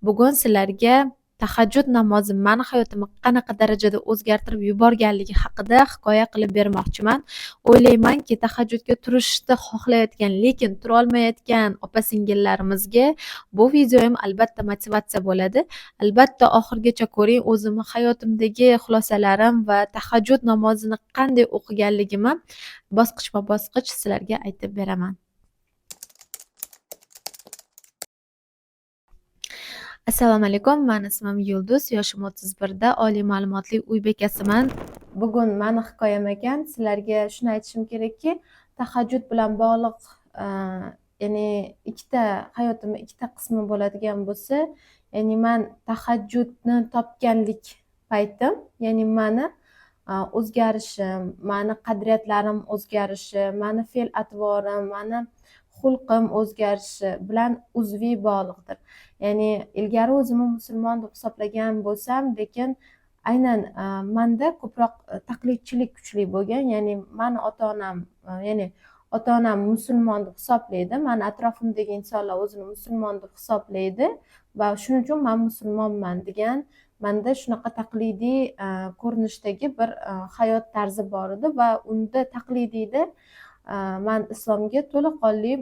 Bugun sizlarga tahajjud namozi mani hayotimni qanaqa darajada o'zgartirib yuborganligi haqida hikoya qilib bermoqchiman. O'ylaymanki, tahajjudga turishni xohlayotgan, lekin turolmayotgan opa-singillarimizga bu videoyim albatta motivatsiya bo'ladi. Albatta oxirigacha ko'ring, o'zimni hayotimdagi xulosalarim va tahajjud namozini qanday o'qiganligimni bosqichma-bosqich sizlarga aytib beraman. Assalomu alaykum, mani ismim Yulduz, yoshim 31 da, oliy ma'lumotli uy bekasiman. Bugun mani hikoyam ekan, sizlarga shuni aytishim kerakki, tahajjud bilan bog'liq, ya'ni ikkita hayotimni ikkita qismi bo'ladigan bo'lsa, ya'ni man tahajjudni topganlik paytim, ya'ni mani o'zgarishim, mani qadriyatlarim o'zgarishi, mani fe'l-atvorim, mani xulqim o'zgarishi bilan uzviy bog'liqdir. Ya'ni ilgari o'zimni musulmon deb hisoblagan bo'lsam, lekin aynan menda ko'proq taqlidchilik kuchli bo'lgan. Ya'ni mani ota-onam, ya'ni ota-onam musulmon deb hisoblaydi, mani atrofimdagi insonlar o'zini musulmon deb hisoblaydi va shuning uchun men musulmonman degan menda shunaqa taqlidiy ko'rinishdagi bir hayot tarzi bor edi va unda taqlidiyda man islomga to'laqonli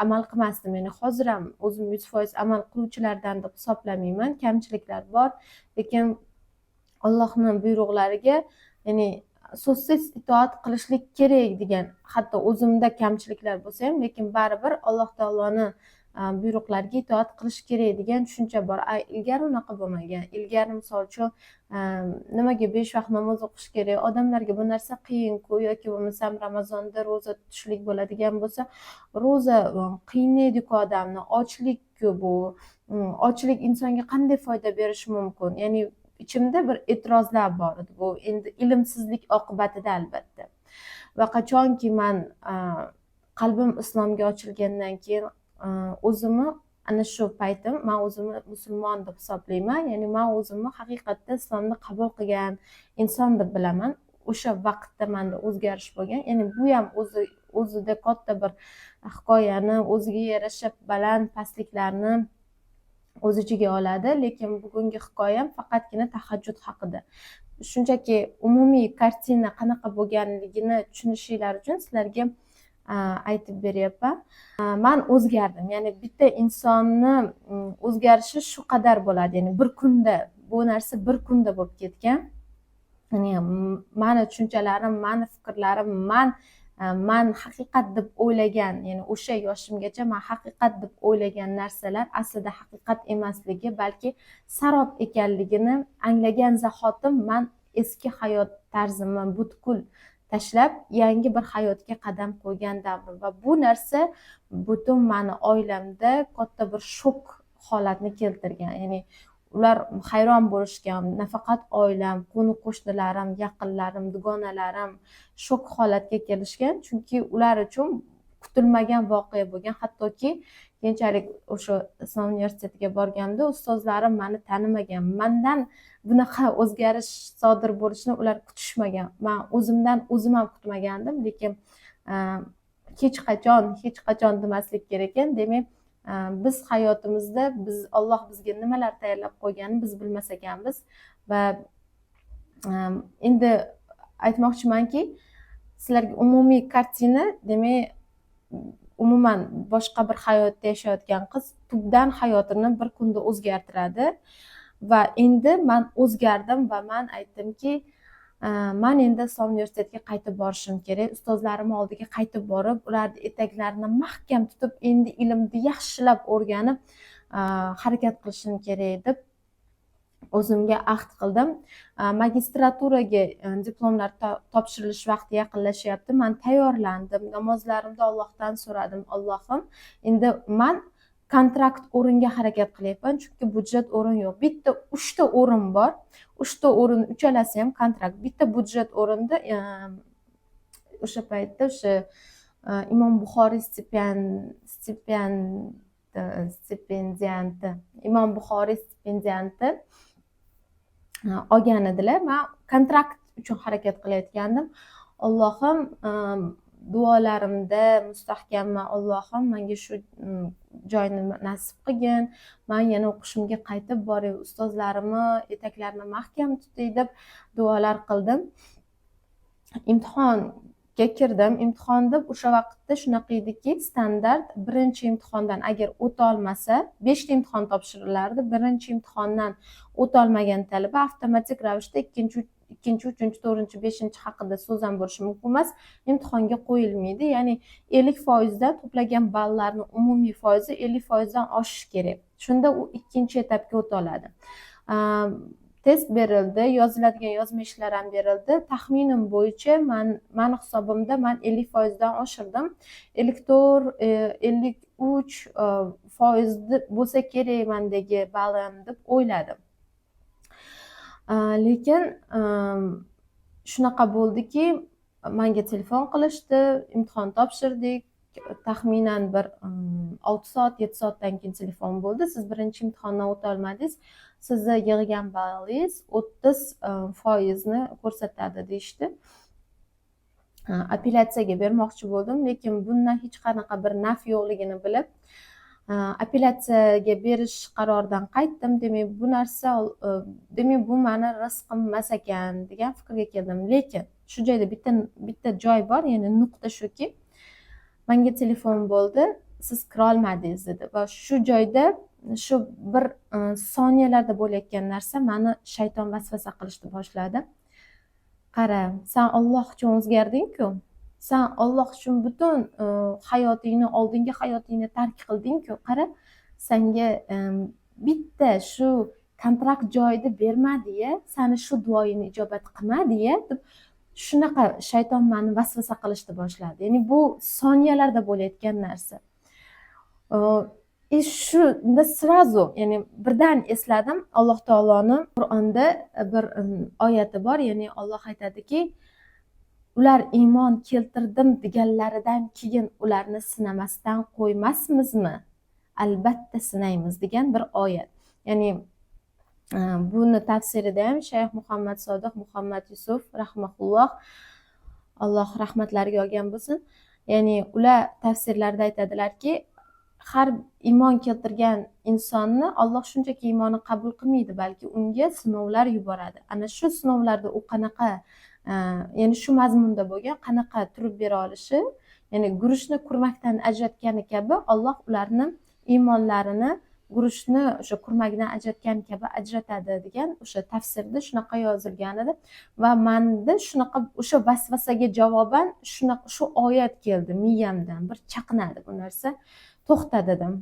amal qilmasdim. Ya'ni hozir ham o'zim 100% amal qiluvchilardan deb hisoblamayman, kamchiliklar bor, lekin Allohning buyruqlariga, ya'ni so'zsiz itoat qilishlik kerak degan, hatto o'zimda kamchiliklar bo'lsa ham, lekin baribir Alloh taoloni buyruqlariga itoat qilish kerak degan tushuncha bor. Ilgari unaqa bo'lmagan. Ilgari misol uchun nimaga 5 vaqt namoz o'qish kerak, odamlarga bu narsa qiyin-ku, yoki bo'lmasam Ramazonda ro'za tutishlik bo'ladigan bo'lsa, ro'za qiynaydi-ku odamni, ochlik-ku bu, ochlik insonga qanday foyda berishi mumkin? Ya'ni ichimda bir e'tirozlar bor edi. Bu endi ilmsizlik oqibatida albatta. Va qachonki man qalbim islomga ochilgandan keyin o'zimni ana shu paytim man o'zimni musulmon deb hisoblayman. Ya'ni man o'zimni haqiqatda islomni qabul qilgan inson deb bilaman. O'sha vaqtda menda o'zgarish bo'lgan. Ya'ni bu ham o'zida katta bir hikoyani, o'ziga yarasha baland pastliklarni o'z ichiga oladi, lekin bugungi hikoyam faqatgina tahajjud haqida. Shunchaki umumiy kartina qanaqa bo'lganligini tushunishinglar uchun sizlarga aytib beryapman. Man o'zgardim. Ya'ni bitta insonni o'zgarishi shu qadar bo'ladi. Ya'ni bir kunda, bu narsa bir kunda bo'lib ketgan. Ya'ni mani tushunchalarim, mani fikrlarim, man haqiqat deb o'ylagan, ya'ni o'sha yoshimgacha man haqiqat deb o'ylagan narsalar aslida haqiqat emasligi, balki sarob ekanligini anglagan zahotim man eski hayot tarzimni butkul tashlab yangi bir hayotga qadam qo'ygan davrim. Va bu narsa butun mani oilamda katta bir shok holatni keltirgan. Ya'ni ular hayron bo'lishgan, nafaqat oilam, qo'ni qo'shnilarim, yaqinlarim, dugonalarim shok holatga kelishgan, chunki ular uchun kutilmagan voqea bo'lgan. Hattoki keyinchalik o'sha Islom universitetiga borganimda ustozlarim meni tanimagan, mendan bunaqa o'zgarish sodir bo'lishini ular kutishmagan. Men o'zimdan o'zim ham kutmagandim, lekin hech qachon demaslik kerak ekan. Demak, biz hayotimizda biz Alloh bizga nimalar tayyorlab qo'yganini biz bilmas ekanmiz. Va endi aytmoqchimanki, sizlarga umumiy kartina, demak, umuman boshqa bir hayotda yashayotgan qiz tubdan hayotini bir kunda o'zgartiradi. Va endi men o'zgardim va men aytdimki, man endi Islom universitetiga qaytib borishim kerak, ustozlarim oldiga qaytib borib, ularni etaklarini mahkam tutib, endi ilmni yaxshilab o'rganib, harakat qilishim kerak deb o'zimga ahd qildim. Magistraturaga diplomlar topshirilish vaqti yaqinlashyapti. Men tayyorlandim, namozlarimda Allohdan so'radim: Allohim, endi men kontrakt o'ringa harakat qilyapman, chunki budjet o'rin yo'q. Bitta 3 ta o'rin bor. 3 ta o'rin, uchalasi ham kontrakt. Bitta budjet o'rinda o'sha paytda o'sha Imom Buxoriy stipendianti, Imom Buxoriy stipendianti olgan edilar. Men kontrakt uchun harakat qilayotgandim. Allohim, Duolarimda mustahkamman: "Allohim, menga shu joyni nasib qilgin, man yana o'qishimga qaytib boray, ustozlarimni etaklarini mahkam tutay", deb duolar qildim. Imtihonga kirdim. Imtihonda o'sha vaqtda shunaqa ediki standart: birinchi imtihondan agar o'tolmasa, beshta imtihon topshirilardi, birinchi imtihondan o'tolmagan talaba avtomatik ravishda ikkinchi, uchinchi, to'rtinchi, beshinchi haqida so'z ham bo'lishi mumkin emas, imtihonga qo'yilmaydi. Ya'ni 50%dan, to'plagan ballarni umumiy foizi 50%dan oshishi kerak, shunda u ikkinchi etapga o'ta oladi. Test berildi, yoziladigan yozma ishlar ham berildi. Taxminim bo'yicha, mani hisobimda man 50%dan oshirdim, 54, 53% bo'lsa kerak mandagi ballim deb o'yladim. Lekin shunaqa bo'ldiki, manga telefon qilishdi. Imtihon topshirdik, taxminan bir 6 soat, 7 soatdan keyin telefon bo'ldi: "Siz birinchi imtihondan o'tolmadingiz, sizni yig'gan ballingiz 30%ni ko'rsatadi", deyishdi. Apellyatsiyaga bermoqchi bo'ldim, lekin bundan hech qanaqa bir naf yo'qligini bilib, apellyatsiyaga berish qaroridan qaytdim. Demak, bu narsa, demak, bu mani rizqim emas ekan degan fikrga keldim. Lekin shu joyda bitta joy bor, ya'ni nuqta shuki, manga telefon bo'ldi, "Siz kirolmadingiz", dedi. Va shu joyda, shu bir soniyalarda bo'layotgan narsa, mani shayton vasvasa qilishni boshladi: "Qara, san Olloh uchun o'zgarding-ku, san Olloh uchun butun hayotingni, oldingi hayotingni tark qilding-ku, qara, sanga bitta shu kontrakt joyida bermadi-ya, sani shu duoyingni ijobat qilmadi-ya", deb shunaqa shayton mani vasvasa qilishni boshladi. Ya'ni bu soniyalarda bo'layotgan narsa. И shunda сразу, ya'ni birdan esladim, Alloh taoloni Qur'onda bir oyati bor, ya'ni Olloh aytadiki: "Ular iymon keltirdim deganlaridan keyin ularni sinamasdan qo'ymasmizmi? Albatta sinaymiz", degan bir oyat. Ya'ni buni tafsirida ham Shayx Muhammad Sodiq Muhammad Yusuf rahmaulloh, Alloh rahmatlariga olgan bo'lsin, ya'ni ular tafsirlarida aytadilarki, har iymon keltirgan insonni Olloh shunchaki iymoni qabul qilmaydi, balki unga sinovlar yuboradi. Ana shu sinovlarda u qanaqa, ya'ni shu mazmunda bo'lgan, qanaqa turib bera olishi, ya'ni guruchni kurmakdan ajratgani kabi Olloh ularni iymonlarini guruchni o'sha kurmakdan ajratgan kabi ajratadi degan o'sha tafsirda shunaqa yozilgan edi. Va manda shunaqa o'sha vasvasaga javoban shunaqa shu oyat keldi, miyamdan bir chaqnadi bu narsa. "To'xta", dedim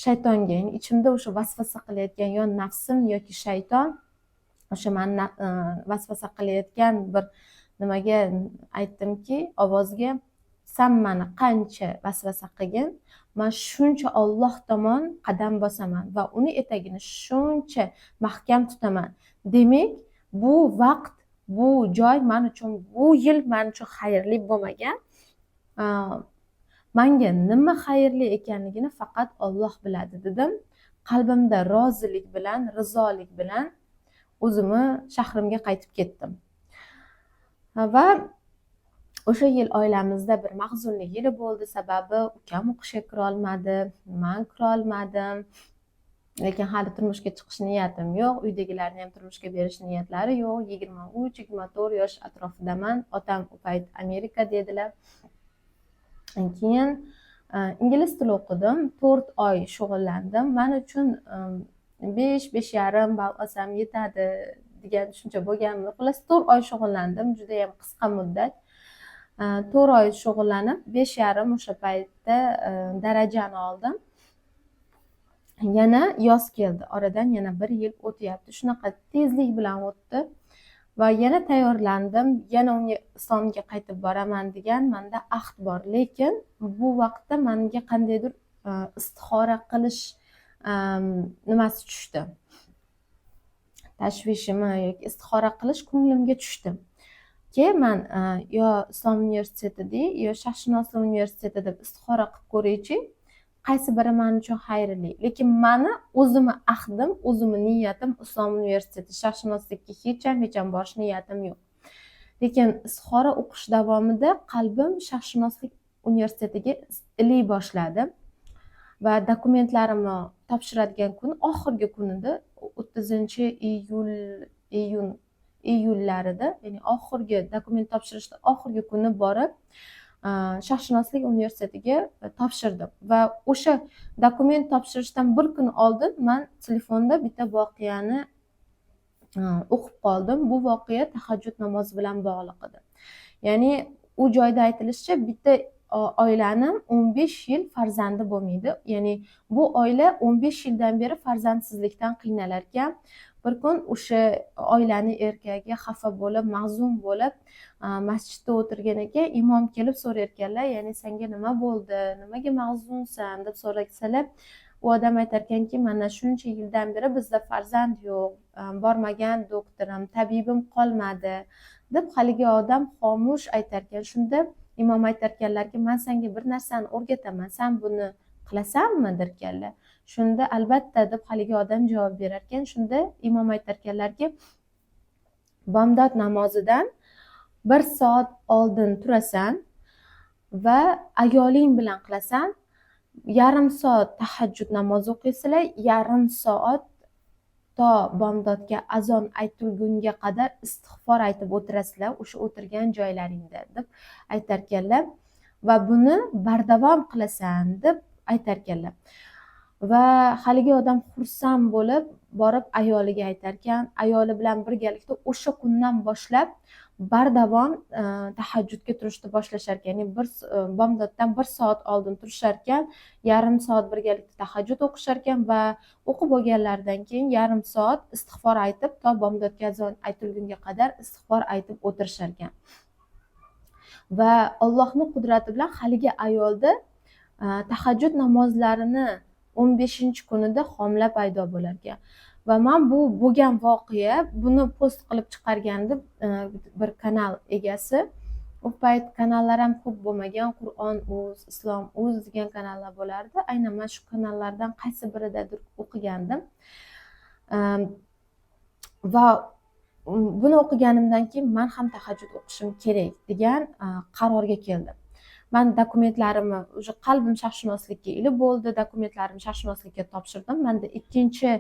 shaytonga. Ya'ni ichimda o'sha vasvasa qilayotgan yo nafsim yoki shayton, o'sha mani vasvasa qilayotgan bir nimaga aytdimki, ovozga: "San mani qancha vasvasa qilgin, man shuncha Olloh tomon qadam bosaman va uni etagini shuncha mahkam tutaman. Demak, bu vaqt, bu joy man uchun, bu yil man uchun xayrli bo'lmagan. Manga nima xayrli ekanligini faqat Olloh biladi", dedim. Qalbimda rozilik bilan, rizolik bilan o'zimni shahrimga qaytib ketdim. Va o'sha yil oilamizda bir mahzunli yili bo'ldi, sababi ukam o'qishga kirolmadi, man kirolmadim. Lekin hali turmushga chiqish niyatim yo'q, uydagilarni ham turmushga berish niyatlari yo'q. 23, 24 yosh atrofidaman. Otam u payt Amerikada edilar. Keyin ingliz tili o'qidim, 4 oy shug'ullandim. Man uchun 5, 5,5 ball olsam yetadi degan tushuncha bo'lganmi, xullas, 4 oy shug'ullandim, judayam qisqa muddat. 4 oy shug'ullanib, 5,5 o'sha paytda darajani oldim. Yana yoz keldi, oradan yana bir yil o'tyapti, shunaqa tezlik bilan o'tdi. Va yana tayyorlandim, yana unga, Islomga qaytib boraman degan manda ahd bor. Lekin bu vaqtda manga qandaydir istixora qilish nimasi tushdi, tashvishimi yoki istixora qilish ko'nglimga tushdi ki, man yo Islom universitetida, yo Sharqshunoslik universitetida deb istixora qilib ko'raychi, qaysi biri man uchun xayrli. Lekin mani o'zimni ahdim, o'zimni niyatim Islom universiteti. Sharqshunoslikka hech ham, hech ham borish niyatim yo'q. Lekin istixora o'qish davomida qalbim Sharqshunoslik universitetiga iliy boshladi va dokumentlarimni topshiradigan kun, oxirgi kunida, 30 iyul, iyun, iyullarida, ya'ni oxirgi dokument topshirishni oxirgi kuni borib Sharqshunoslik universitetiga topshirdim. Va o'sha dokument topshirishdan bir kun oldin man telefonda bitta voqeani o'qib qoldim. Bu voqea tahajjud namozi bilan bog'liq edi. Ya'ni u joyda aytilishicha, bitta oilani 15 yil farzandi bo'lmaydi. Ya'ni bu oila 15 yildan beri farzandsizlikdan qiynalar ekan. Bir kun o'sha oilani erkagi xafa bo'lib, mahzun bo'lib masjidda o'tirgan ekan. Imom kelib so'rayotganlar, ya'ni "Senga nima bo'ldi, nimaga mahzunsan?" deb so'rasalar, u odam aytarkanki: "Mana shuncha yildan beri bizda farzand yo'q, bormagan doktorim, tabibim qolmadi", deb haligi odam xomush aytarkan. Shunda imom aytarkanlarki: "Man senga bir narsani o'rgataman, san buni qilasanmi?" derkanlar. Shunda "Albatta", deb haligi odam javob berarkan. Shunda imom aytarkanlarki: "Bomdod namozidan bir soat oldin turasan va ayoling bilan qilasan, yarim soat tahajjud namozi o'qiysizlar, yarim soat to bomdodga azon aytilgunga qadar istig'for aytib o'tirasizlar o'sha o'tirgan joylaringda", deb aytarkanlar va "Buni bardavom qilasan", deb aytarkanlar. Va haligi odam xursand bo'lib borib ayoliga aytarkan. Ayoli bilan birgalikda o'sha kundan boshlab bardavom tahajjudga turishni boshlashar ekan. Ya'ni bir bomdoddan bir soat oldin turishar ekan, yarim soat birgalikda tahajjud o'qishar ekan va o'qib bo'lganlaridan keyin yarim soat istig'for aytib, to bomdodga azon aytilgunga qadar istig'for aytib o'tirishar ekan. Va Allohni qudrati bilan haligi ayolda tahajjud namozlarini 15-kunida homila paydo bo'lar ekan. Va man bu bo'lgan voqea, buni post qilib chiqargandi bir kanal egasi. U payt kanallar ham ko'p bo'lmagan, Qur'on uz, Islom uz degan kanallar bo'lardi. Aynan mana shu kanallardan qaysi biridadir o'qigandim va buni o'qiganimdan keyin man ham tahajjud o'qishim kerak degan qarorga keldim. Man dokumentlarimni, уже qalbim sharqshunoslikka ilib bo'ldi, dokumentlarimni sharqshunoslikka topshirdim. Manda ikkinchi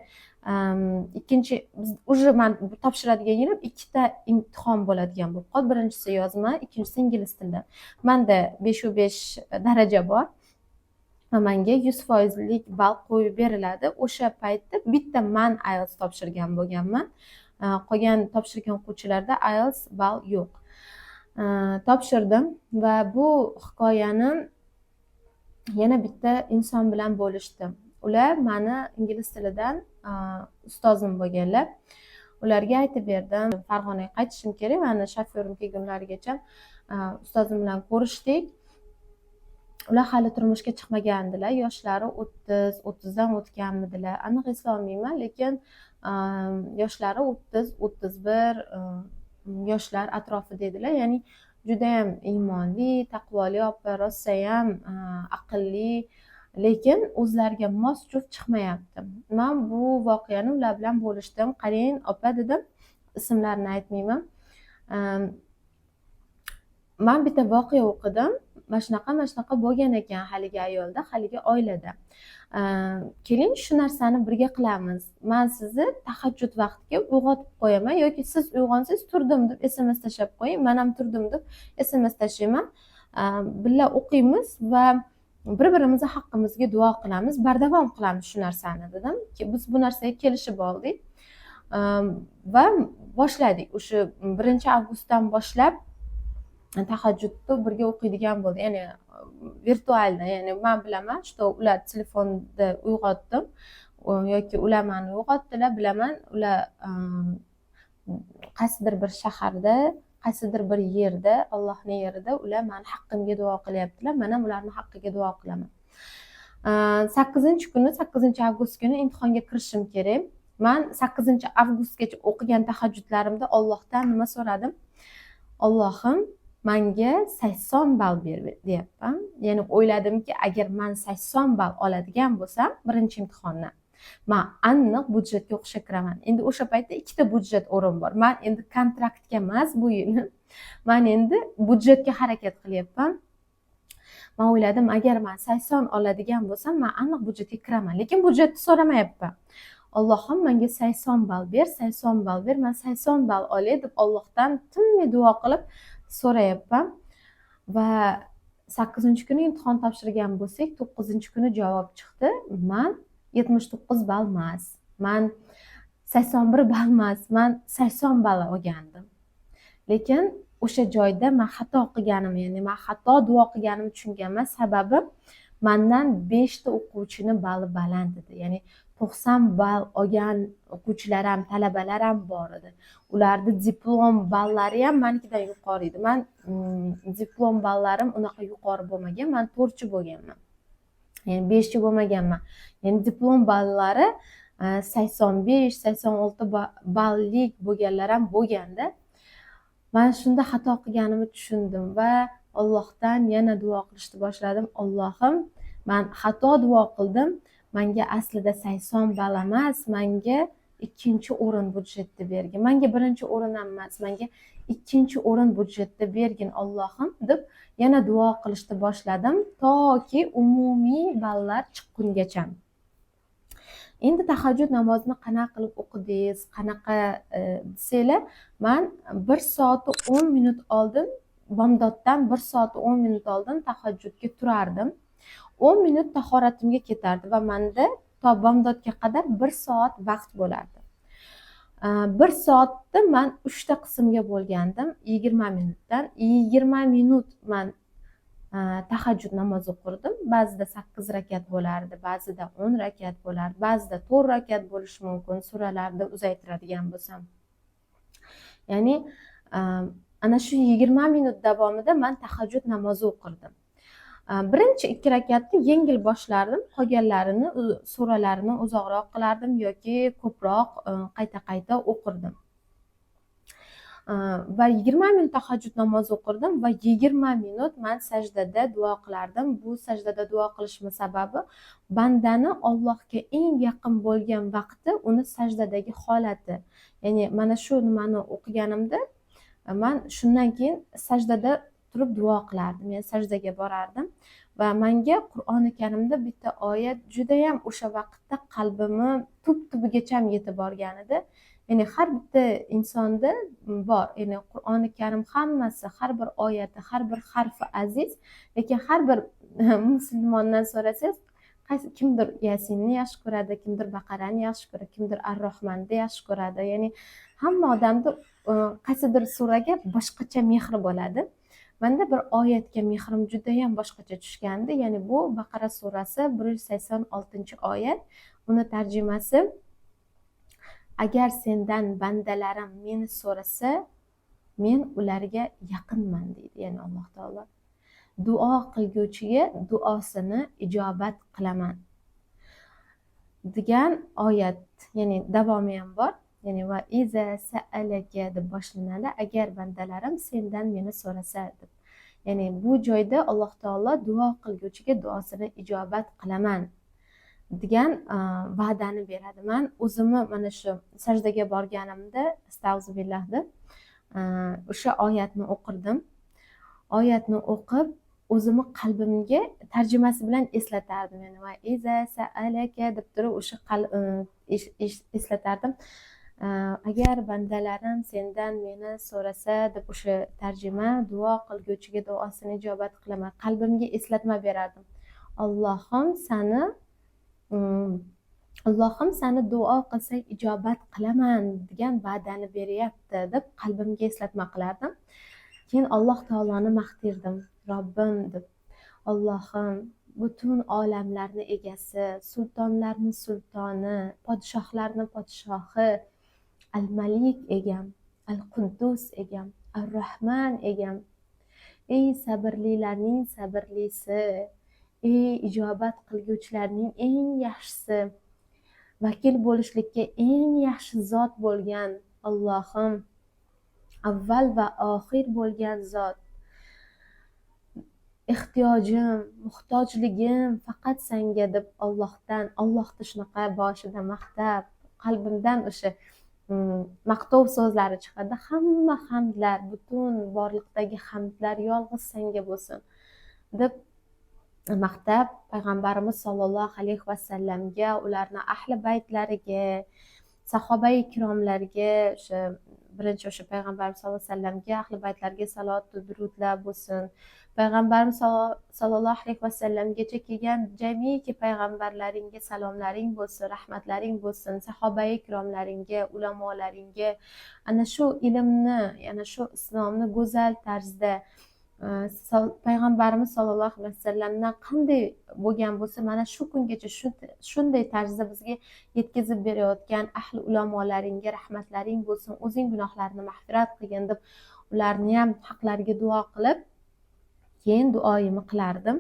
уже man topshiradigan yilim ikkita imtihon bo'ladigan bo'lib qoldi. Birinchisi yozma, ikkinchisi ingliz tilidan. Manda 5,5 daraja bor va manga 100 foizlik ball qo'yib beriladi. O'sha paytda bitta man IELTS topshirgan bo'lganman, qolgan topshirgan o'quvchilarda IELTS ball yo'q. Topshirdim va bu hikoyani yana bitta inson bilan bo'lishdim. Ular mani ingliz tilidan ustozim bo'lganlar. Ularga aytib berdim. Farg'onaga qaytishim kerak, mani shofyorim kelgunlarigacha ustozim bilan ko'rishdik. Ular hali turmushga chiqmagandilar, yoshlari 30, 30dan o'tganmidilar, aniq eslolmayman, lekin yoshlari 30, 31 yoshlar atrofida edilar. Ya'ni judayam iymonli, taqvoli opa, rosayam aqlli, lekin o'zlariga mos juft chiqmayapti. Man bu voqeani ular bilan bo'lishdim. "Qarang, opa", dedim, ismlarini aytmayman, "Man bitta voqea o'qidim, mana shunaqa, mana shunaqa bo'lgan ekan haligi ayolda, haligi oilada. Keling, shu narsani birga qilamiz. Man sizni tahajjud vaqtiga uyg'otib qo'yaman yoki siz uyg'onsangiz, turdim deb SMS tashlab qo'ying, man ham turdim deb SMS tashlayman. Birga o'qiymiz va bir birimizni haqqimizga duo qilamiz, bardavom qilamiz shu narsani", dedim. Biz bu narsaga kelishib oldik va boshladik. O'sha 1-avgustdan boshlab tahajjudni birga o'qiydigan bo'ldik, ya'ni виртуально. Ya'ni man bilaman, что ular telefonda uyg'otdim yoki ular mani uyg'otdilar, bilaman, ular qaysidir bir shaharda, qaysidir bir yerda, Allohni yerida ular mani haqqimga duo qilyaptilar, man ham ularni haqqiga duo qilaman. 8-kuni, 8-avgust kuni imtihonga kirishim kerak. Man 8-avgustgacha o'qigan tahajjudlarimda Ollohdan nima so'radim? "Ollohim, manga 80 ball ber", deyapman. Ya'ni o'yladimki, agar man 80 ball oladigan bo'lsam birinchi imtihondan, man aniq byudjetga o'qishga kiraman. Endi o'sha paytda ikkita byudjet o'rin bor. Man endi kontraktga emas bu yil. Man endi budjetga harakat qilyapman. Man o'yladim, agar man 80 oladigan bo'lsam, man aniq budjetga kiraman, lekin budjetni so'ramayapman. Allohim, menga 80 ball ber, 80 ball ber, man 80 ball olay deb Allohdan tinmay duo qilib so'rayapman. Va 8-kuni imtihon topshirgan bo'lsak, 9-kuni javob chiqdi. Man 79 ball emas, man 81 ball emas, man 80 ball olgandim. Lekin o'sha joyda man xato qilganim, ya'ni man xato duo qilganimni tushunganman. Sababi mandan 5 ta o'quvchini balli baland edi, ya'ni 90 ball olgan o'quvchilar ham, talabalar ham bor edi. Ularni diplom ballari ham manikidan yuqori edi. Man diplom ballarim unaqa yuqori bo'lmagan, man 4chi bo'lganman, ya'ni 5chi bo'lmaganman. Ya'ni diplom ballari 85, 86 ballik bo'lganlar ham bo'lganda, man shunda xato qilganimni tushundim va Allohdan yana duo qilishni boshladim. Allohim, man xato duo qildim, manga aslida 80 ball emas, manga ikkinchi o'rin budjetda bergin, manga birinchi o'rin ham emas, manga ikkinchi o'rin budjetda bergin, Allohim, deb yana duo qilishni boshladim, toki umumiy ballar chiqqungacha. Endi tahajjud namozini qanaqa qilib o'qidingiz, qanaqa desanglar, man 1 soat 10 minut oldin, bomdoddan 1 soat 10 minut oldin tahajjudga turardim. 10 minut tahoratimga ketardi va manda to bomdodga qadar bir soat vaqt bo'lardi. Bir soatni man uchta qismga bo'lgandim, 20 minutdan. 20 minut man tahajjud namozi o'qirdim. Ba'zida sakkiz rakat bo'lardi, ba'zida 10 rakat bo'lardi, ba'zida to'rt rakat bo'lishi mumkin, suralarni uzaytiradigan bo'lsam. Ya'ni ana shu 20 minut davomida man tahajjud namozi o'qirdim. Birinchi ikki rakatni yengil boshlardim, qolganlarini suralarini uzoqroq qilardim yoki ko'proq qayta qayta o'qirdim. Va 20 minut tahajjud namozi o'qirdim va 20 minut man sajdada duo qilardim. Bu sajdada duo qilishimni sababi, bandani Ollohga eng yaqin bo'lgan vaqti uni sajdadagi holati. Ya'ni mana shu nimani o'qiganimda, man shundan keyin sajdada turib duo qilardim, ya'ni sajdaga borardim. Va manga Qur'oni Karimda bitta oyat judayam o'sha vaqtda qalbimni tub tubigacha yetib borgan edi. Ya'ni har bitta insonda bor, ya'ni Qur'oni Karim hammasi, har bir oyati, har bir harfi aziz. Lekin har bir musulmondan so'rasangiz, qaysi kimdir Yasinni yaxshi ko'radi, kimdir Baqarani yaxshi ko'radi, kimdir ar Rohmanni yaxshi ko'radi. Ya'ni hamma odamda qaysidir suraga boshqacha mehr bo'ladi. Manda bir oyatga mehrim judayam boshqacha tushgandi. Ya'ni bu Baqara surasi, 186-oyat. Uni tarjimasi: "Agar sendan bandalarim meni so'rasa, men ularga yaqinman", deydi. Ya'ni Alloh taolo, "Duo qilguvchiga duosini ijobat qilaman", degan oyat. Ya'ni davomi ham bor, ya'ni "va iza saalaka" deb boshlanadi, agar bandalarim sendan meni so'rasa deb. Ya'ni bu joyda Alloh taolo duo qilguvchiga duosini ijobat qilaman degan va'dani beradi. Man o'zimni mana shu sajdaga borganimda, astag'furillah deb o'sha oyatni o'qirdim. Oyatni o'qib, o'zimni qalbimga tarjimasi bilan eslatardim. Ya'ni "va iza saalaka" deb turib o'sha eslatardim. Agar bandalarim sendan meni so'rasa deb o'sha tarjima, duo qilguvchiga duosini ijobat qilaman. Qalbimga eslatma berardim. Allohim sani Allohim sani duo qilsang ijobat qilaman degan va'dani beryapti deb qalbimga eslatma qilardim. Keyin Alloh taoloni maqtardim. Robbim deb. Allohim, butun olamlarni egasi, sultonlarni sultoni, podshohlarni podshohi, Al Malik egam, Al Quddus egam, Ar Rahman egam. Ey sabrlilarning sabrlisi, ey ijobat qilguvchilarning eng yaxshisi, vakil bo'lishlikka eng yaxshi zot bo'lgan Allohim, avval va oxir bo'lgan zot. Ehtiyojim, muhtojligim faqat senga deb Allohdan, Allohni shunaqa boshida maqtab, qalbimdan o'sha Maqtov so'zlari chiqadi. Hamma hamdlar, butun borliqdagi hamdlar yolg'iz senga bo'lsin deb maqtab, payg'ambarimiz sollallohu alayhi vasallamga, ularni ahli baytlariga, sahobai ikromlarga, o'sha birinchi o'sha payg'ambarimiz sallallohu alayhi vasallamga, ahli baytlarga salot durudlar bo'lsin. Payg'ambarimiz sollallohu alayhi vasallamgacha kelgan jamiki payg'ambarlaringga salomlaring bo'lsin, rahmatlaring bo'lsin, sahobai ikromlaringga, ulamolaringga, ana shu ilmni, ana shu islomni go'zal tarzda payg'ambarimiz sollallohu alayhi vasallamdan qanday bo'lgan bo'lsa, mana shu kungacha shunday tarzda bizga yetkazib berayotgan ahli ulamolaringga rahmatlaring bo'lsin, o'zing gunohlarini mag'firat qilgin deb ularni ham haqlariga duo qilib, keyin duoyimni qilardim.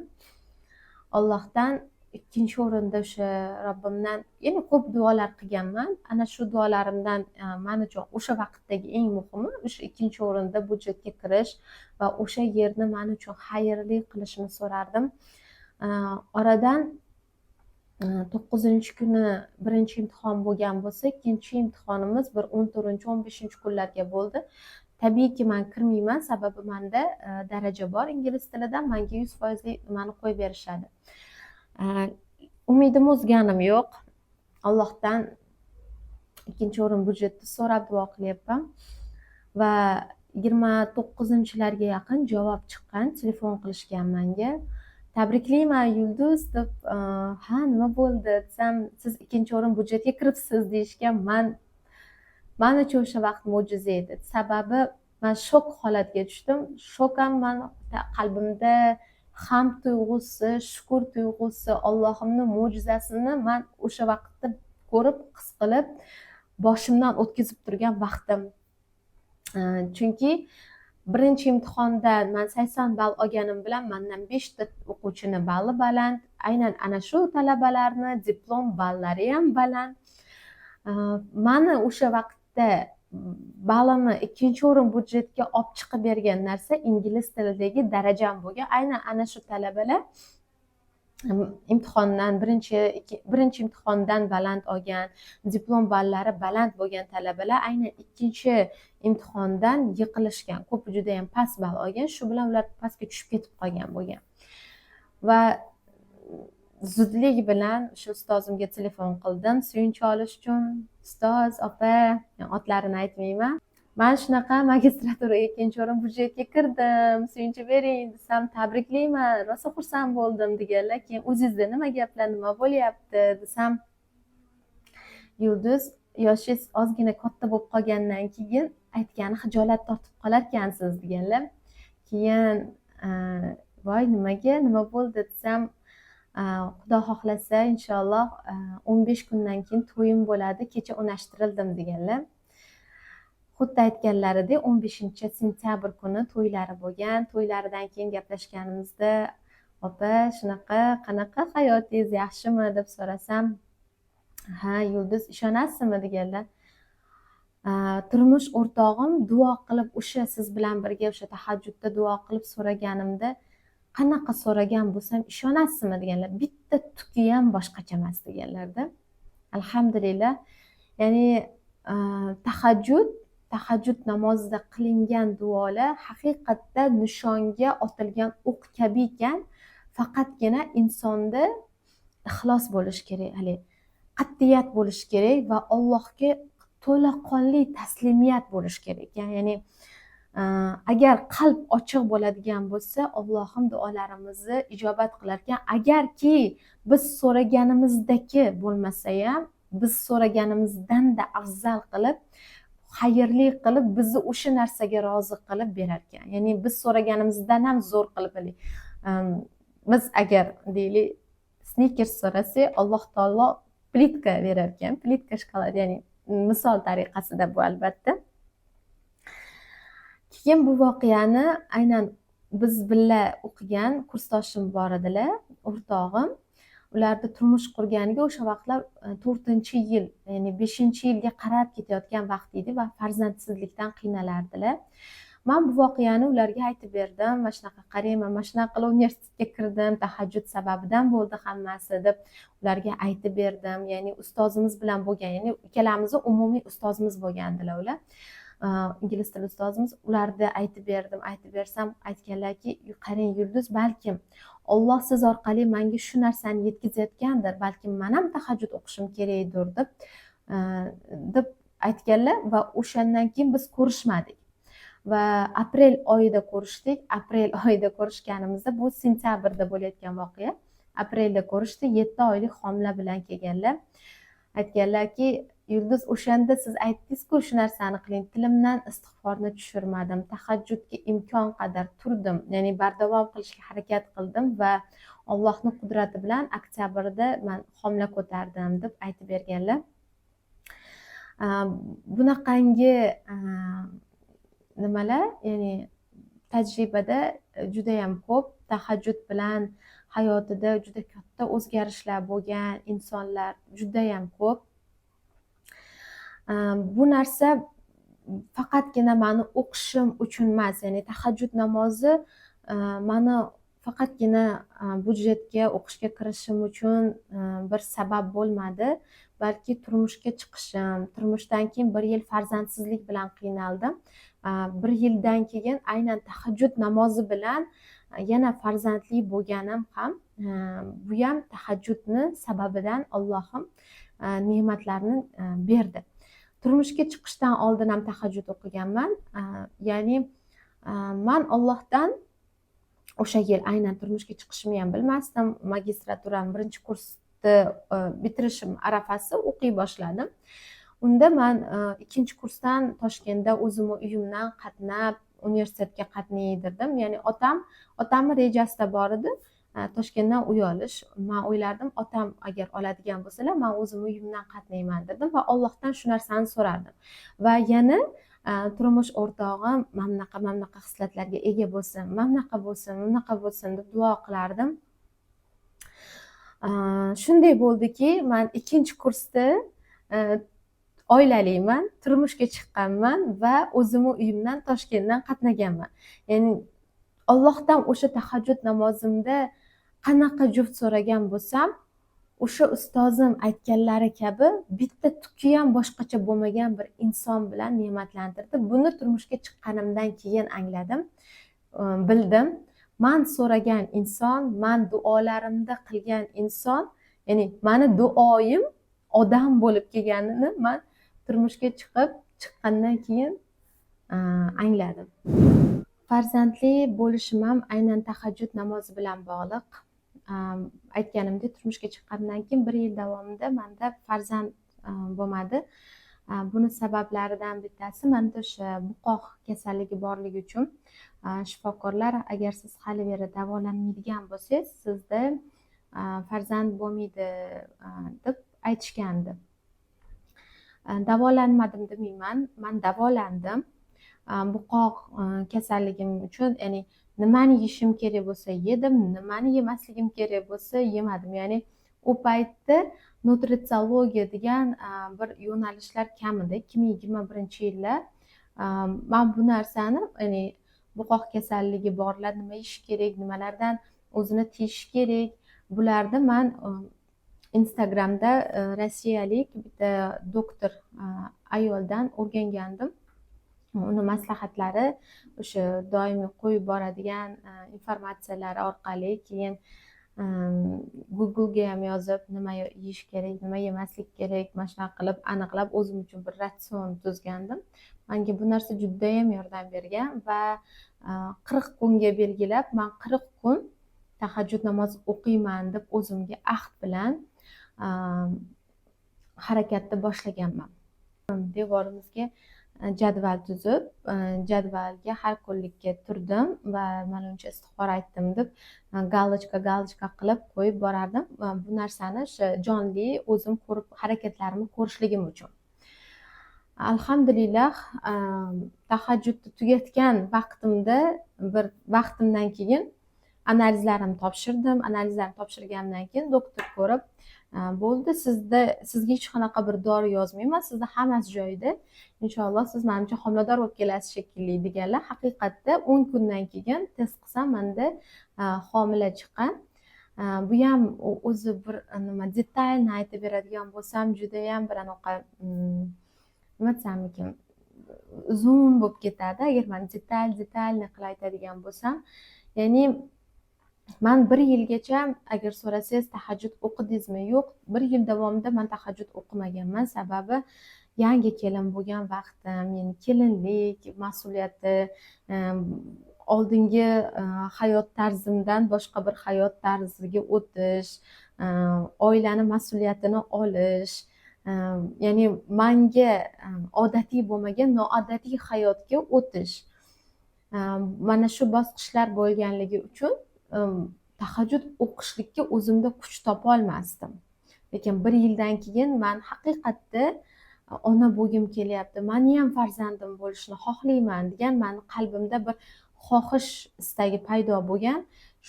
Allohdan ikkinchi o'rinda o'sha Robbimdan yana ko'p duolar qilganman. Ana shu duolarimdan man uchun o'sha vaqtdagi eng muhimi o'sha ikkinchi o'rinda budjetga kirish va o'sha yerni man uchun xayrli qilishini so'rardim. Oradan 9-kuni birinchi imtihon bo'lgan bo'lsa, ikkinchi imtihonimiz bir 14, 15 kunlarga bo'ldi. Tabiiyki, man kirmayman, sababi manda daraja bor ingliz tilidan, manga 100 foizli nimani qo'yib berishadi. Umidimni uzganim yo'q. Allohdan ikkinchi o'rin budjetni so'rab duo qilyapman va 29-larga yaqin javob chiqqan, telefon qilishgan manga. "Tabriklayman, Yulduz", deb. "Ha, nima bo'ldi?" desam, "Siz ikkinchi o'rin budjetga kiribsiz", deyishgan. Man uchun o'sha vaqt mo'jiza edi, sababi man shok holatga tushdim. Shok ham mani qalbimda hamd tuyg'usi, shukur tuyg'usi, Ollohimni mo'jizasini man o'sha vaqtda ko'rib, his qilib, boshimdan o'tkazib turgan vaqtim. Chunki birinchi imtihonda man 80 ball olganim bilan mandan beshta o'quvchini balli baland, aynan ana shu talabalarni diplom ballari ham baland. Mani o'sha vaqtda ballimni ikkinchi o'rin budjetga olib chiqib bergan narsa ingliz tilidagi darajam bo'lgan. Aynan ana shu talabalar imtihondan birinchi imtihondan baland olgan, diplom ballari baland bo'lgan talabalar aynan ikkinchi imtihondan yiqilishgan, ko'pi judayam past ball olgan, shu bilan ular pastga tushib ketib qolgan bo'lgan. Va zudlik bilan o'sha ustozimga telefon qildim suyunchi olish uchun. "Ustoz opa", otlarini aytmayman, "man shunaqa magistraturaga ikkinchi o'rin budjetga kirdim, suyunchi bering", desam, "Tabriklayman, rosa xursand bo'ldim", deganlar. Keyin "O'zingizda nima gaplar, nima bo'lyapti?" desam, "Yulduz, yoshingiz ozgina katta bo'lib qolgandan keyin aytgani xijolat tortib qolarkansiz", deganlar. Keyin "Voy, nimaga, nima bo'ldi?" desam, "Xudo xohlasa, inshaalloh, 15 kundan keyin to'yim bo'ladi, kecha unashtirildim", deganlar. Xuddi aytganlaridek, 15-sentyabr kuni to'ylari bo'lgan. To'ylaridan keyin gaplashganimizda, "Opa, shunaqa, qanaqa hayotingiz, yaxshimi?" deb so'rasam, "Ha, Yulduz, ishonasizmi", deganlar, "Turmush o'rtog'im duo qilib, o'sha siz bilan birga o'sha tahajjudda duo qilib so'raganimda qanaqa so'ragan bo'lsam, ishonasizmi", deganlar, "bitta tuki ham boshqacha emas", deganlarda. Alhamdulillah, ya'ni tahajjud namozida qilingan duolar haqiqatda nishonga otilgan o'q kabi ekan. Faqatgina insonda ixlos bo'lishi kerak, haligi qat'iyat bo'lishi kerak va Allohga to'laqonli taslimiyat bo'lishi kerak ekan. Ya'ni agar qalb ochiq bo'ladigan bo'lsa, Allohim duolarimizni ijobat qilar ekan. Agarki biz so'raganimizdaki bo'lmasa ham, biz so'raganimizdanda afzal qilib, xayrli qilib, bizni o'sha narsaga rozi qilib berar ekan. Ya'ni biz so'raganimizdan ham zo'r qilib. Biz agar, deylik, Snikers so'rasak, Alloh taolo plitka berar ekan, plitka shokolad, ya'ni misol tariqasida bu, albatta. Keyin bu voqeani aynan biz birga o'qigan kursdoshim bor edilar, o'rtog'im. Ularni turmush qurganiga o'sha vaqtlar 4-yil, ya'ni 5-yilga qarab ketayotgan vaqt edi va farzandsizlikdan qiynalardilar. Man bu voqeani ularga aytib berdim. Mana shunaqa, qarang, man mana shunaqa qilib universitetga kirdim, tahajjud sababidan bo'ldi hammasi, deb ularga aytib berdim. Ya'ni ustozimiz bilan bo'lgan, ya'ni ikkalamizni umumiy ustozimiz bo'lgandilar ular, ingliz tili ustozimiz. Ularda aytib berdim. Aytib bersam, aytganlarki: "Qarang, Yulduz, balkim Olloh siz orqali manga shu narsani yetkazayotgandir, balkim man ham tahajjud o'qishim kerakdir", deb aytganlar. Va o'shandan keyin biz ko'rishmadik va aprel oyida ko'rishdik. Aprel oyida ko'rishganimizda, bu sentyabrda bo'layotgan voqea, aprelda ko'rishdik, 7 oylik homila bilan kelganlar. Aytganlarki: "Yulduz, o'shanda siz aytdingizku, shu narsani qiling, tilimdan istig'forni tushirmadim, tahajjudga imkon qadar turdim, ya'ni bardavom qilishga harakat qildim va Allohni qudrati bilan oktyabrda man homila ko'tardim", deb aytib berganlar. Bunaqangi nimalar, ya'ni tajribada judayam ko'p tahajjud bilan hayotida juda katta o'zgarishlar bo'lgan insonlar judayam ko'p. Bu narsa faqatgina mani o'qishim uchun emas, ya'ni tahajjud namozi mani faqatgina byudjetga o'qishga kirishim uchun bir sabab bo'lmadi, balki turmushga chiqishim, turmushdan keyin bir yil farzandsizlik bilan qiynaldim. Bir yildan keyin aynan tahajjud namozi bilan yana farzandli bo'lganim ham, bu ham tahajjudni sababidan Allohim ne'matlarni berdi. Turmushga chiqishdan oldin ham tahajjud o'qiganman. Ya'ni man Ollohdan o'sha yil aynan turmushga chiqishimni ham bilmasdim, magistraturani birinchi kursni bitirishim arafasi o'qiy boshladim. Unda man ikkinchi kursdan Toshkentda o'zimni uyimdan qatnab universitetga qatnaydirdim. Ya'ni otamni rejasida bor edi Toshkentdan uy olish. Man o'ylardim, otam agar oladigan bo'lsalar, man o'zimni uyimdan qatnayman dedim va Ollohdan shu narsani so'rardim. Va yana turmush o'rtog'im mana bunaqa, mana bunaqa xislatlarga ega bo'lsin, mana bunaqa bo'lsin, bunaqa bo'lsin, deb duo qilardim. Shunday bo'ldiki, man ikkinchi kursda oilaliman, turmushga chiqqanman va o'zimni uyimdan Toshkentdan qatnaganman. Ya'ni Ollohdan o'sha tahajjud namozimda qanaqa juft so'ragan bo'lsam, o'sha ustozim aytganlari kabi bitta tuki ham boshqacha bo'lmagan bir inson bilan ne'matlantirdi. Buni turmushga chiqqanimdan keyin angladim, bildim. Man so'ragan inson, man duolarimda qilgan inson, ya'ni mani duoyim odam bo'lib kelganini man turmushga chiqqandan keyin angladim. Farzandli bo'lishim ham aynan tahajjud namozi bilan bog'liq. Aytganimdek, turmushga chiqqandan keyin bir yil davomida manda farzand bo'lmadi. Buni sabablaridan bittasi manda o'sha buqoq kasalligi borligi uchun shifokorlar, agar siz hali beri davolanmaydigan bo'lsangiz, sizda farzand bo'lmaydi, deb aytishgandi. Davolanmadim demayman, man davolandim. Buqoq kasalligim uchun, ya'ni nimani yeyishim kerak bo'lsa, yedim, nimani yemasligim kerak bo'lsa, yemadim. Ya'ni u paytda nutritsiyologiya degan bir yo'nalishlar kam edi, 2021-yillar. Man bu narsani, ya'ni buqoq kasalligi borlar nima yeyish kerak, nimalardan o'zini tiyishi kerak, bularni man Instagramda rossiyalik bitta doktor ayoldan o'rgangandim. Uni maslahatlari, o'sha doimiy qo'yib boradigan informatsiyalari orqali, keyin Googlega ham yozib, nima yeyish kerak, nima yemaslik kerak, mana shunaqa qilib aniqlab, o'zim uchun bir ratsion tuzgandim. Manga bu narsa judayam yordam bergan va 40 kunga belgilab, man 40 kun tahajjud namoz o'qiyman deb o'zimga ahd bilan harakatni boshlaganman. Devorimizga jadval tuzib, jadvalga har kunlikka turdim va mana uncha istig'for aytdim deb галочка галочка qilib qo'yib borardim. Bu narsani o'sha jonli o'zim ko'rib, harakatlarimni ko'rishligim uchun. Alhamdulillah, tahajjudni tugatgan vaqtimda, bir vaqtimdan keyin Analizlarimni topshirdim. Analizlarni topshirgandan keyin doktor ko'rib, "Bo'ldi, sizga hech qanaqa bir dori yozmayman, sizda hammasi joyida, inshaalloh, siz, manimcha, homilador bo'lib kelasiz shekilli", deganlar. Haqiqatda 10 kundan keyin test qilsam, manda homila chiqqan. Bu ham o'zi bir nima, детально aytib beradigan bo'lsam, judayam bir anaqa, nima desam ekan, uzun bo'lib ketadi, agar man детально qilib aytadigan bo'lsam. Ya'ni man bir yilgacha, agar so'rasangiz, "Tahajjud o'qidingizmi?" Yo'q, bir yil davomida man tahajjud o'qimaganman. Sababi yangi kelin bo'lgan vaqtim, ya'ni kelinlik mas'uliyati, oldingi hayot tarzimdan boshqa bir hayot tarziga o'tish, oilani mas'uliyatini olish, ya'ni manga odatiy bo'lmagan noodatiy hayotga o'tish, mana shu bosqichlar bo'lganligi uchun tahajjud o'qishlikka o'zimda kuch topolmasdim. Lekin bir yildan keyin man haqiqatda ona bo'lgim kelyapti, mani ham farzandim bo'lishini xohlayman degan mani qalbimda bir xohish istagi paydo bo'lgan.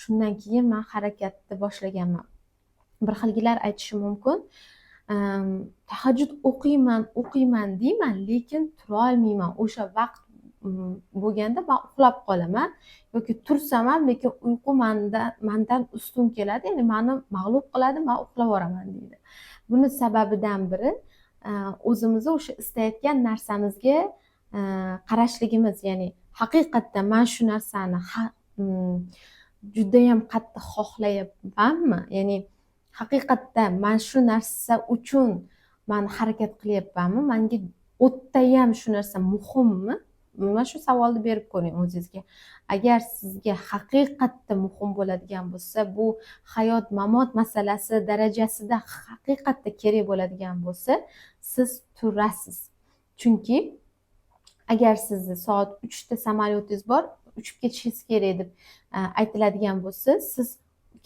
Shundan keyin man harakatni boshlaganman. Bir xilgilar aytishi mumkin, "Tahajjud o'qiyman, o'qiyman deyman, lekin turolmayman. O'sha vaqt bo'lganda man uxlab qolaman yoki tursam ham, lekin uyqu mandan ustun keladi, ya'ni mani mag'lub qiladi, man uxlab yuboraman", deydi. Buni sababidan biri o'zimizni o'sha istayotgan narsamizga qarashligimiz, ya'ni haqiqatda man shu narsani judayam qattiq xohlayapmanmi, ya'ni haqiqatda man shu narsa uchun man harakat qilyapmanmi, manga o'tdayam shu narsa muhimmi? Mana shu savolni berib ko'ring o'zingizga. Agar sizga haqiqatda muhim bo'ladigan bo'lsa, bu hayot mamot masalasi darajasida haqiqatda kerak bo'ladigan bo'lsa, siz turasiz. Chunki agar sizni soat 3da samolyotingiz bor, uchib ketishingiz kerak deb aytiladigan bo'lsa, siz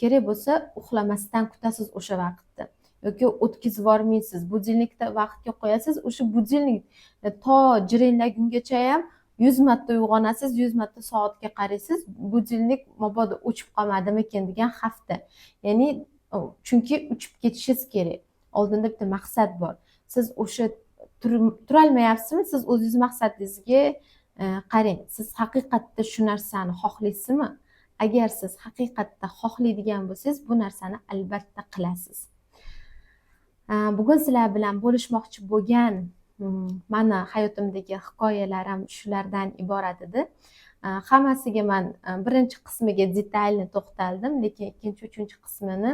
kerak bo'lsa uxlamasdan kutasiz o'sha vaqtni yoki o'tkazib yubormaysiz. Будильник ni vaqtga qo'yasiz, o'sha будильник to jiringlagungacha ham 100 marta uyg'onasiz, 100 marta soatga qaraysiz, будильник mabodo o'chib qolmadimikin degan xavfda. Ya'ni chunki uchib ketishingiz kerak, oldinda bitta maqsad bor. Siz o'sha turolmayapsizmi, siz o'zingizni maqsadingizga qarang. Siz haqiqatda shu narsani xohlaysizmi? Agar siz haqiqatda xohlaydigan bo'lsangiz, bu narsani albatta qilasiz. Bugun sizlar bilan bo'lishmoqchi bo'lgan mani hayotimdagi hikoyalarim shulardan iborat edi. Hammasiga man birinchi qismiga детально to'xtaldim, lekin ikkinchi, uchinchi qismini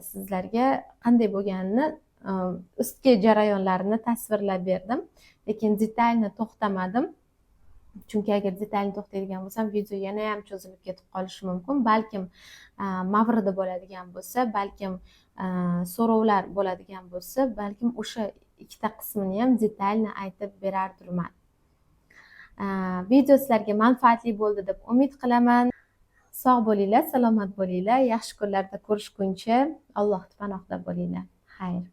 sizlarga qanday bo'lganini, ustki jarayonlarini tasvirlab berdim, lekin детально to'xtamadim. Chunki agar детально to'xtaydigan bo'lsam, video yanayam cho'zilib ketib qolishi mumkin. Balkim mavridi bo'ladigan bo'lsa, balkim so'rovlar bo'ladigan bo'lsa, balkim o'sha ikkita qismini ham детально aytib berardirman. Video sizlarga manfaatli bo'ldi deb umid qilaman. Sog' bo'linglar, salomat bo'linglar. Yaxshi kunlarda ko'rishguncha Allohni panohida bo'linglar. Xayr.